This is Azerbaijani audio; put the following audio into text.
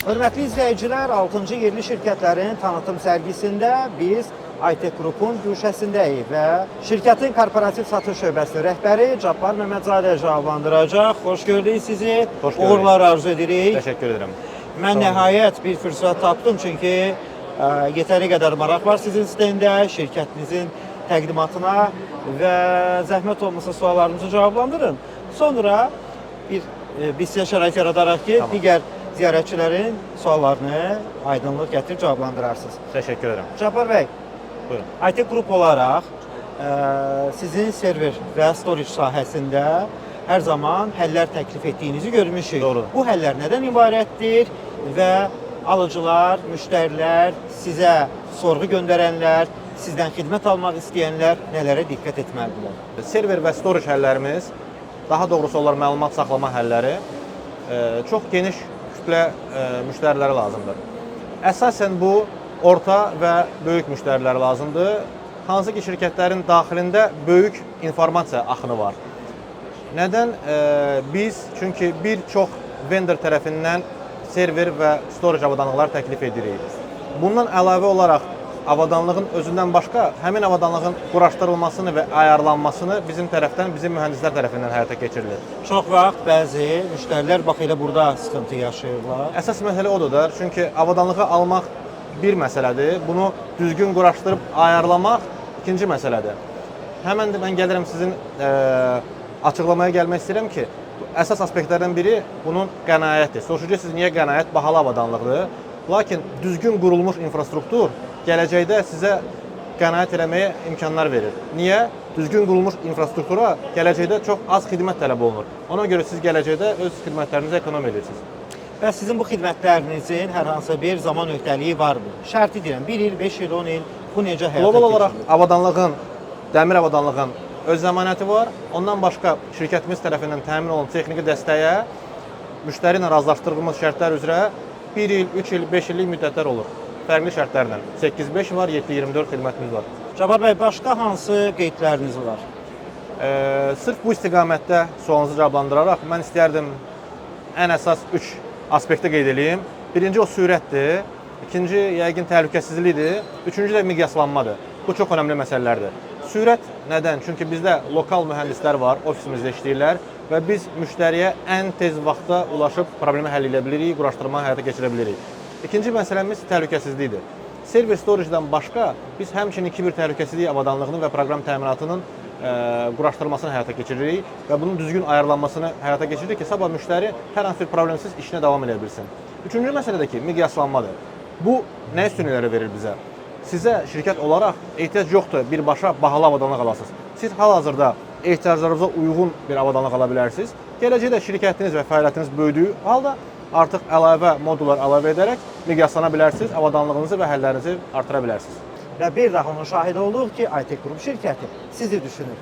Hörmətli izləyicilər, 6-cı yerli şirkətlərin tanıtım sərgisində biz Aytek Qrupun güşəsindəyik və şirkətin korporativ satış şöbəsinin rəhbəri Cabbar Məmmədzadə cavablandıracaq. Xoş gördük sizi. Xoş gördük. Uğurlar arzu edirik. Təşəkkür edirəm. Mən Sağ olun. nəhayət bir fürsət tapdım çünki yetəri qədər maraq var sizin stenddə, şirkətinizin təqdimatına və zəhmət olmasa suallarımızı cavablandırın. Sonra bir biz sizə şərait yaradaraq ki, Tamam. digər ziyarətçilərin suallarını aydınlıq gətirib cavablandırarsınız. Təşəkkür edirəm. Cabbar bəy, Buyurun. IT Group olaraq sizin server və storage sahəsində hər zaman həllər təklif etdiyinizi görmüşük. Doğrudur. Bu həllər nədən ibarətdir və alıcılar, müştərilər, sizə sorğu göndərənlər, sizdən xidmət almaq istəyənlər nələrə diqqət etməlidirlər? Server və storage həllərimiz, daha doğrusu onlar məlumat saxlama həlləri, çox geniş kütlə müştərilərə lazımdır. Əsasən bu orta və böyük müştərilərə lazımdır. Hansı ki şirkətlərin daxilində böyük informasiya axını var. Nədən? Biz çünki bir çox vendor tərəfindən server və storage avadanlıqlar təklif edirik. Bundan əlavə olaraq avadanlığın özündən başqa həmin avadanlığın quraşdırılmasını və ayarlanmasını bizim tərəfdən, bizim mühəndislər tərəfindən həyata keçirilir. Çox vaxt bəzi müştərilər bax elə burada sıxıntı yaşayırlar. Əsas məsələ odur da, çünki avadanlığı almaq bir məsələdir, bunu düzgün quraşdırıb ayarlamaq ikinci məsələdir. Həmən də mən gəlirəm sizin açıqlamaya gəlmək istəyirəm ki, əsas aspektlərdən biri bunun qənaətdir. Soruşacaqsınız niyə qənaət bahalı avadanlıqdır? Lakin düzgün qurulmuş infrastruktur gələcəkdə sizə qənaət eləməyə imkanlar verir. Niyə? Düzgün qurulmuş infrastruktura gələcəkdə çox az xidmət tələb olunur. Ona görə siz gələcəkdə öz xidmətlərinizi ekonom edirsiniz. Və sizin bu xidmətlərinizin hər hansı bir zaman öhdəliyi varmı? Şərti deyirəm, 1 il, 5 il, 10 il bu necə həyata Qlobal olaraq keçirilir? avadanlığın, dəmir avadanlığın öz zəmanəti var. Ondan başqa şirkətimiz tərəfindən təmin olunan texniki dəstəyə müştəri ilə razılaşdırdığımız şərtlər üzrə 1 il, 3 il, 5 illik müddətlər olur. Fərqli şərtlərlə. 8-5 var, 7-24 xidmətimiz var. Cabbar bəy, başqa hansı qeydləriniz var? Sırf bu istiqamətdə sualınızı cavablandıraraq mən istərdim ən əsas 3 aspekti qeyd eləyim. Birinci o sürətdir, ikinci yəqin təhlükəsizlikdir, üçüncü də miqyaslanmadır. Bu çox önəmli məsələlərdir. Sürət nədən? Çünki bizdə lokal mühəndislər var, ofisimizdə işləyirlər və biz müştəriyə ən tez vaxtda ulaşıb problemi həll edə bilirik, quraşdırmanı həyata keçirə bilirik. İkinci məsələmiz təhlükəsizlikdir. Server storage-dan başqa biz həmçinin kiber təhlükəsizlik avadanlığının və proqram təminatının quraşdırılmasını həyata keçiririk və bunun düzgün ayarlanmasını həyata keçiririk ki, sabah müştəri hər hansı bir problemsiz işinə davam edə bilsin. Üçüncü məsələ də ki, miqyaslanmadır. Bu nə üstünlükləri verir bizə? Sizə şirkət olaraq ehtiyac yoxdur birbaşa bahalı avadanlıq alasınız. Siz hal-hazırda ehtiyaclarınıza uyğun bir avadanlıq ala bilərsiniz. Gələcəkdə şirkətiniz və fəaliyyətiniz böyüdüyü halda artıq əlavə modullar əlavə edərək miqyaslana bilərsiniz, avadanlığınızı və həllərinizi artıra bilərsiniz. Və bir daha onun şahidi olduq ki, Aytek Group şirkəti sizi düşünür.